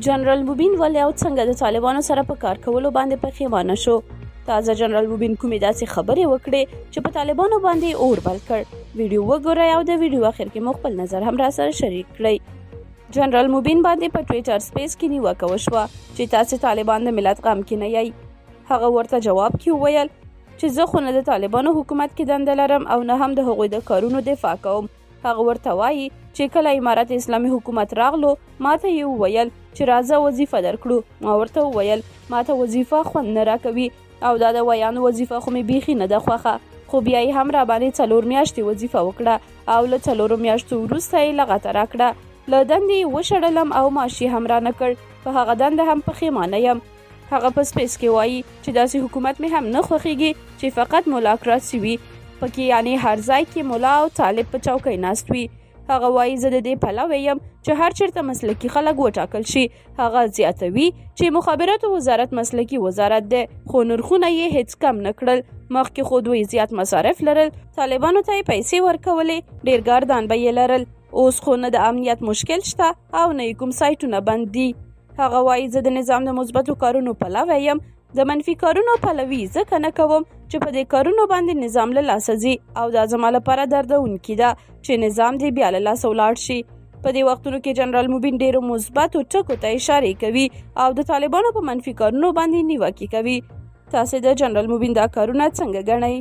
جنرال مبین ولې او څنګه د طالبانو سره په کار کولو باندې پښیمانه شو؟ تازه جنرال مبین کومې داسې خبرې وکړې چې په طالبانو باندې اور بل کړ؟ ویډیو وګورئ او د ویډیو اخر کې مو خپل نظر هم را سره شریک کړئ. جنرال مبین باندې په ټویټر سپیس کې نیوکه وشوه چې تاسې طالبان د ملت غم کې نه یئ. هغه ورته جواب کې وویل چې زه خو نه د طالبانو حکومت کې دنده لرم او نه هم د هغوی د کارونو دفاع کوم. هغه ورته وایي چې کله امارت اسلامي حکومت راغلو، ماته یې وویل چې راځه وظیفه درکړو. ما ورته وویل ماته وظیفه خوند نه راکوي او دا د ویاند وظیفه خو مې بیخي نه ده خوښه، خو بیا یې هم راباندې 4 میاشتې وظیفه وکړه او له 4 میاشتو وروسته یې لغته راکړه. له دندې یې وشړلم او معاش یې هم رانه کړ. په هغه دنده هم پښیمانه یم. هغه په سپیس کې وایي چې داسې حکومت مې هم نه خوښیږي چې فقط ملاکراسي وي پکې، یعنی هر ځای کې ملا او طالب په چوکۍ ناست وي. هغه وایي زه د دې پلوی یم چې هر چېرته مسلکي خلک وټاکل شي. هغه زیاتوي چې مخابراتو وزارت مسلکي وزارت دی، خو نرخونه یې هیڅ کم نه کړل. مخکې خو دوی زیات مصارف لرل، طالبانو ته یې پیسې ورکولې، ډېر ګاردان به یې لرل. اوس خو نه د امنیت مشکل شته او نه یې کوم سایټونه بند دي. هغه وایي زه د نظام د مثبتو کارونو پلوی یم، د منفي کارونو پلوي ځکه نه کوم چې په دې کارونو باندې نظام له لاسه ځي او دا زما لپاره دردونکې ده چې نظام دې بیا له لاسه ولاړ شي. په دې وختونو کې جنرال مبین ډیرو مثبتو ټکو ته اشاره کوي او د طالبانو په منفي کارونو باندې نیوکې کوي. تاسې د جنرال مبین دا کارونه څنګه ګڼئ؟